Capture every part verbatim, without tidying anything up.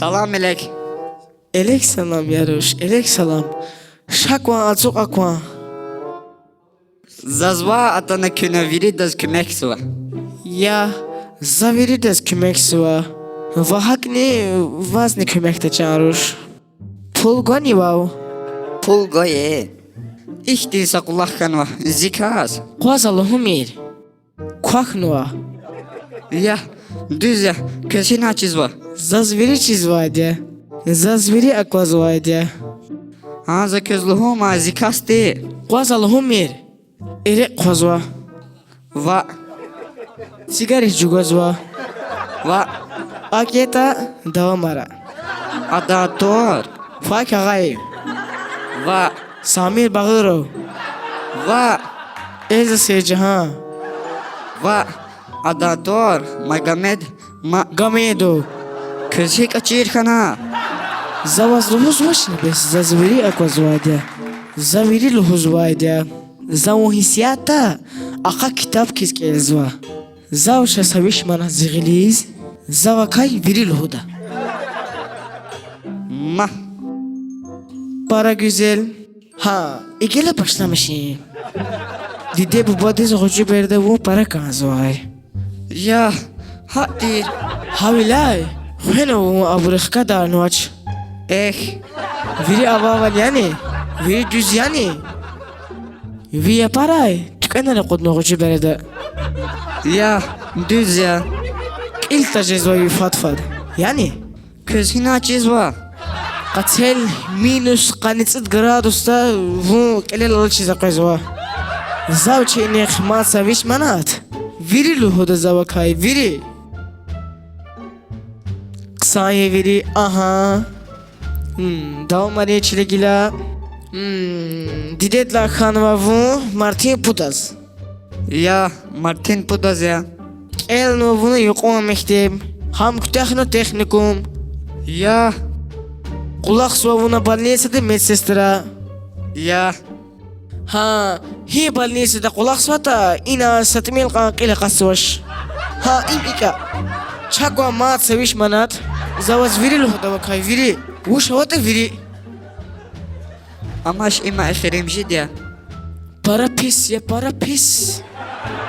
Салам алейк. Алейк салам, я руш, алейк салам. Ша кван, ацукь кван. Заз ваъ атана куьне виридаз куьмекзава. Я, за виридаз куьмекзава. Ва гьакӀни вазни куьмекда, чан руш. Пул гвани вав? Пул гвай. Ихьтин са кӀвалах хьанва зи кас. Къваз лугьумир. Квахьнава. Я, дуьз я, квез гьина чизва? Заз вири чизвайди я. Заз вири аквазвайди я. Гьа, за квез лугьумай, зи касди. Къваз лугьумир. Эрекь хъвазва. Ваъ. Сигарет жугъазва. Ваъ. АкӀ ятӀа, давамара. Адан тӀвар? Фак Агъаев. Ваъ. Самир Багъиров. Ваъ. Эльза Сейитжагьан. Ваъ. Адан тӀвар Магомед Ма- Гамедов. Квез гьикӀ чир хьана? За ваз лугьузвачни бес, заз вири аквазвайди я. За вири лугьузвайди я. За вун гьисятда ахъа китаб хьиз кӀелзава. Зав ша са виш манат зи гъилиз, за вакай вири лугьуда. Ма. Пара гуьзел. Гьа, и гила башламишин. Диде-бубадиз гъвечӀи береда вун пара кӀанзавай. Я, гьакӀ тир. Гьавиляй, хвена вун абуру хкадарнавач. Эхь. Вири авайвал яни? Вири дуьз яни? Ви япарай туькӀвенар акъудна гъвечӀи береда. Я, дуьз я. Кьил тӀа жезвай ви фад-фад. Яни? Квез гьина чизва? Къацел минус къанни цӀуд градусда вун кьилел алачиз къвезва. Зав чи инихъ мад са виш манат. Вири лугьуда за вакай, вири. Хъсан я вири, агьа. Давамарин чиле гила. Дидедилай хьанва вун мартин пудаз. Я, мартин пудаз я. КӀелнава вуна юкьван мектеб, гьам куьтягьна техникум. Я. Кьулахзава вуна больницада медсестра. Я. Гьа, гьи больницада кьулахзаватӀа, ина са тӀимил кьван кьил акъатзавач. Гьа, им икӀ я. Ча кван мад са виш манат, за ваз вири лугьуда вакай, вири. Вуч аватӀа вири. Амач, има эхиримжиди я. Пара пис я, пара пис.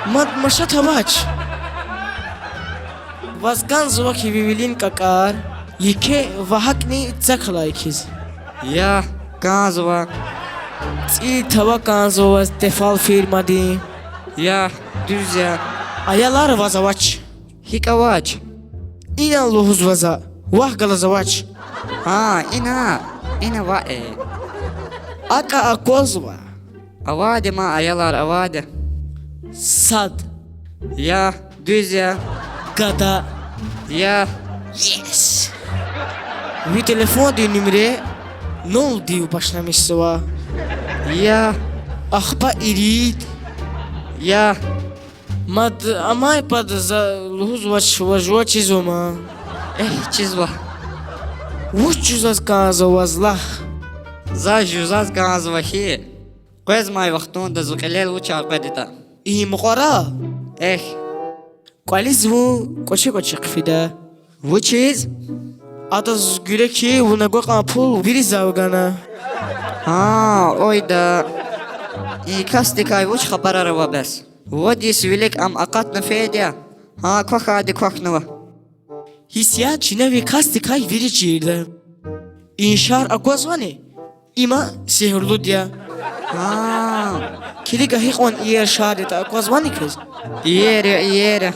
Мад машат авач. Ваз кӀанзава хьи ви вилин кӀакӀар, еке ва гьакӀни цак алай хьиз. Я, кӀанзава. ЦӀийи тава кӀанзава ваз Тефал фирмадин. Я, дуьз я. Аялар ваз авач. ГьикӀ авач? Инал лугьузва за, вахъ галаз авач. Гьа, ина, ина ваъ. АкӀ аквазва. Авайди ман аялар, авайди. Сад. Я, дуьз я. Гада. Я. Yes. Ви телефондин нумра нулдив башламишзава. Я. Ахпа ирид. Я. Мад амай пад за лугьузвач, ваз жува чизва ман. Эхь, чизва. Вуч жузаз кӀанзава ваз, лагь. Заз жузаз кӀанзава хьи, къвезмай вахтунда зи кьилел вучар къведатӀа. И мукьвара? Эхь. КӀвализ вун кӀвачи-кӀвачи хъфида. Вучиз? Адаз гуьре хьи, вуна гвакьан пул вири зав гана. Гьа, ойда. И касдикай вуч хабарар ава бес? Вад йис вилик ам акъатна фейиди я. Гьа, квахьайди квахьнава. Гьисятда чна ви касдикай вири чирда. И шар аквазвани? Има сигьурлуди я. Гьа, килига гьикьван иер шар ятӀа аквазвани квез? Иер я, иер я.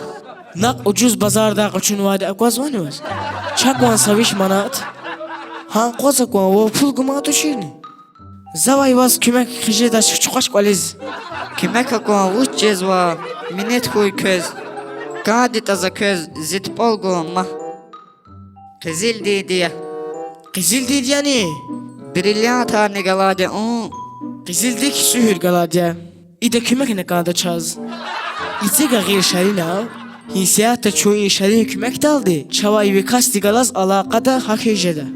Накь ужуз базардай къачунвайди аквазвани ваз? Ча кван са виш манат. Гьа, къваз кван, вав пул гуман туширни? Завай ваз куьмек хъижедач, чукъач кӀвализ. Куьмек кван, вуч жезва, минет хьуй квез. КӀандатӀа за квез зи тупӀал гун, ма. Къизилдинди я. Къизилдинди яни? Бриллиантарни галайди я, ун. Къизилдик суьгьуьр галайди я. Ида куьмекна кӀанда чаз. Эцигда гъил шаринал, гьисятда чун и шарин куьмекдалди чавай ви касди галаз алакъада гьахьиз жеда.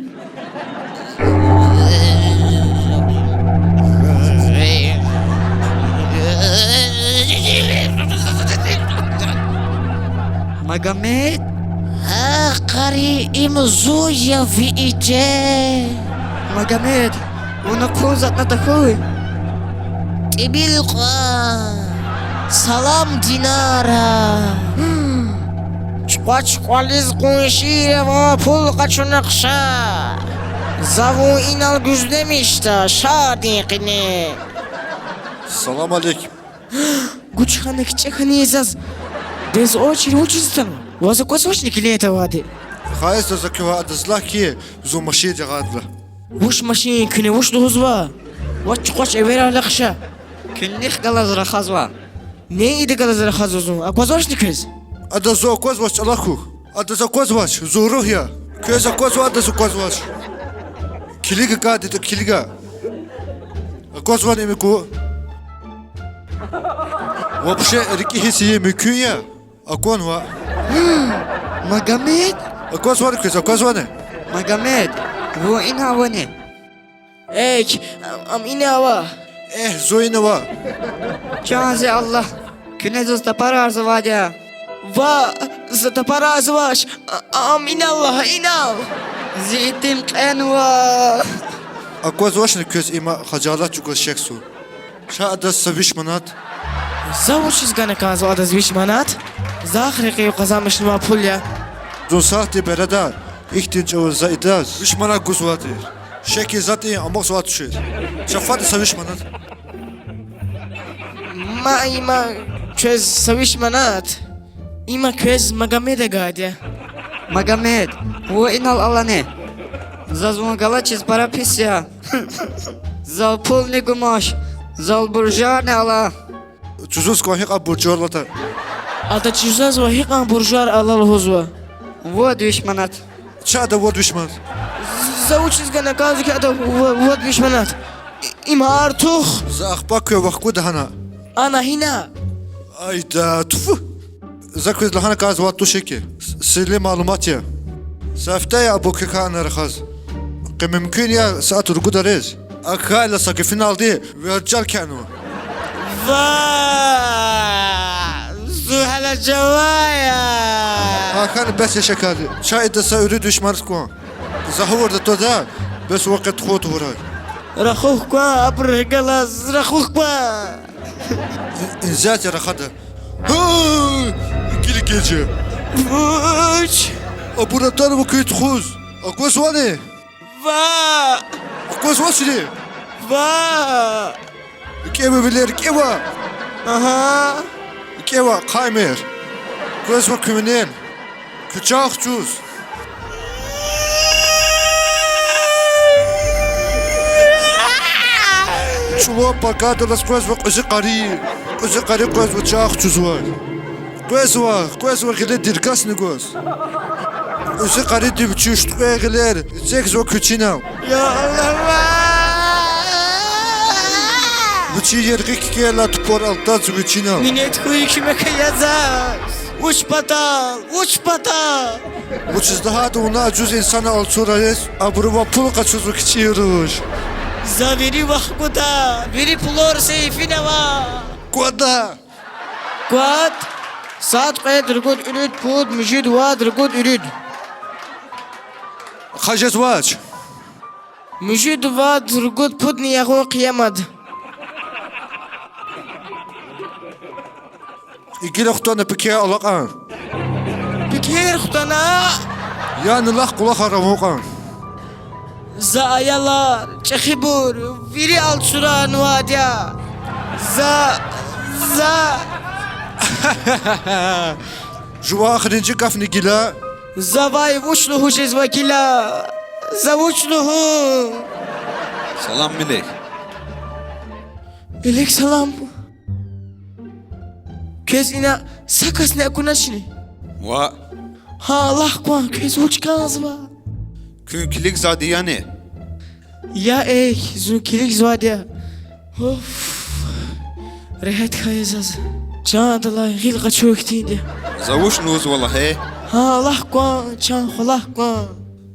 Магомед? А къари, им зун я ви иже. Магомед, вуна хъун затӀна тахьуй? ТӀимил кьван. Салам, Динара. Чукьва-чукьвализ къуншийривай пул къачуна хъша. За вун инал гуьзлемишда, шадин къене. Салам алейк. Гуж хьана, кичӀе хьана заз. Бес очередь вучиз атанва? Ваз аквазвачни килигайтӀа авайди? Хайи, заз аквада, адаз лагь хьи, зун машин жагъайдалай. Вуч машин, куьне вуч лугьузва? Ваз чукьвач эверайла хъша. Куьн нихъ галаз рахазва? Нин ида галаз рахазва зун, аквазвачни квез? Адаз зун аквазвач, чӀалахъ хьухь. Адаз аквазвач, зун ругъ я. Квез аквазва, адаз аквазвач. Килиг акайди тӀа, килиг. Аквазвани им квез? Вообще рикӀи гьисс ийин мумкин я? Акванва. Магомед? Аквазвани квез, аквазвани? Магомед, вун ина авани? Экв, ам ина ава. Эгь, зун ина ава. Чан зи Аллагь, куьне заз тапарарзавайди я. Ваъ, за тапарарзавач, а-, ам инал лагь, инал. Зи итим кьенва. Аквазвачни квез, има хажалат чӀугваз шехьзава. Ша адаз са виш манат. За вучиз гана кӀанзава адаз виш манат? Захъ рекьив къазанмишнавай пул я. Зун сагъ тир береда, ихьтин чӀавуз за идаз виш манат гузвай тир. Шехьиз затӀ ийин, амукьзавай тушир. Ша фад са виш манат. Ма, има квез са виш манат. Има квез Магомеда гайиди я. Магомед, вун инал алани. Заз вун галачиз пара пис я. Зал пулни гумач, зал буржуарни ала. Чузуз кван гьикьван буржуар алатӀа. Ада чузазва гьикьван буржуар ала лугьузва. Вад виш манат. Ча ада вад виш манат. За вучиз гана кӀанзава хьи ада ва-, вад виш манат? И-, има артух. За ахпа квез вахкуда гьана. Ана гьина. Айда, тфу. За квез лагьана кӀанзавайди туш хьи. С-, сирли малумат я. Са гьафта я абур квекай ана рахаз. Къе мумкин я сят ругудариз. Акайла са гафуналди верчӀар кӀанзава. Ва! Зун гьеле жаван я. Гьа хьана бес я шакарди. Ча ида са уьруьд виш манат кван. За гъавурда твада, бес вакъи тухун тавурай. Рахух кван, абурухъ галаз рахух кван. И-, изят я рахада. Гьа! Гила геж я. Вуч? Абур атанва куьн тухуз. Аквазвани? Ва! Аквазвачни? Ва! КӀева вилер, кӀева! Агьа. КӀева, хъаймир. Къвезва куьн винел. Куь чан хчуз. ЧӀулав пакадалаз къвезва кьуьзуь къари. Кьуьзуь къари къвезва чан хчузвай. Къвезва, къвезва гъиле диркасни гваз. Кьуьзуь къариди вичи уштӀкьвей гъилер эцигзава куь чинал. Я Аллагь! Вичи яргъи ккелай тупӀар алтадзава ви чинал. Минет хьуй, куьмек ая заз. Вуч патал, вуч патал? Вучиз лагьайтӀа вуна ажуз инсанар алцурай, абурувай пул къачузва кичӀе руш. За вири вахкуда, вири пулар сейфинава. Квада. Квад, сад, кьвед, ругуд, ирид, пуд, муьжуьд, вад, ругуд, ирид. Хъжезвач. Муьжуьд, вад, ругуд, пудни ягъун хъия мад. Гила хтана пекер алакьун. Пекер хтана? Яни лахъ кӀвалахар авун кьван. За аялар, чӀехибур, вири алцуранвайди я. За, за. Жуван эхиримжи гафни гила. Завай вуч лугьуз жезва гила? За вуч лугьун? Салам алейк. Алейк салам. Квез ина са касни акуначни? Ваъ. Гьа, лагь кван, квез вуч кӀанзава? Куьн килигзавайди яни? Я, эй, зун килигзавайди я. Уф. Регьят хьайи заз. Чандилай гъил къачу ихьтинди. За вуч лугьузва лагь. Гьа, лагь кван, чан хва, лагь кван.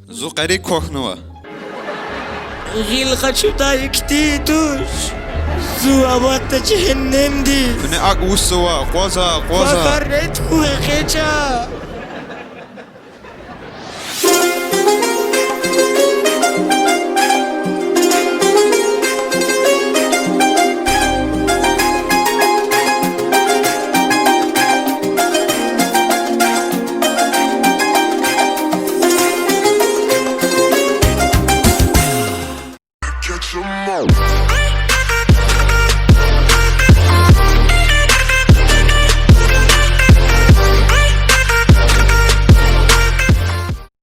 Зун къари квахьнава. Гъил къачудай ихьтин туш. Зун аватда жегьеннемдиз. Куьне акӀ вучзава, акъваза, акъваза. Квахьар ред хьухь экъечӀа.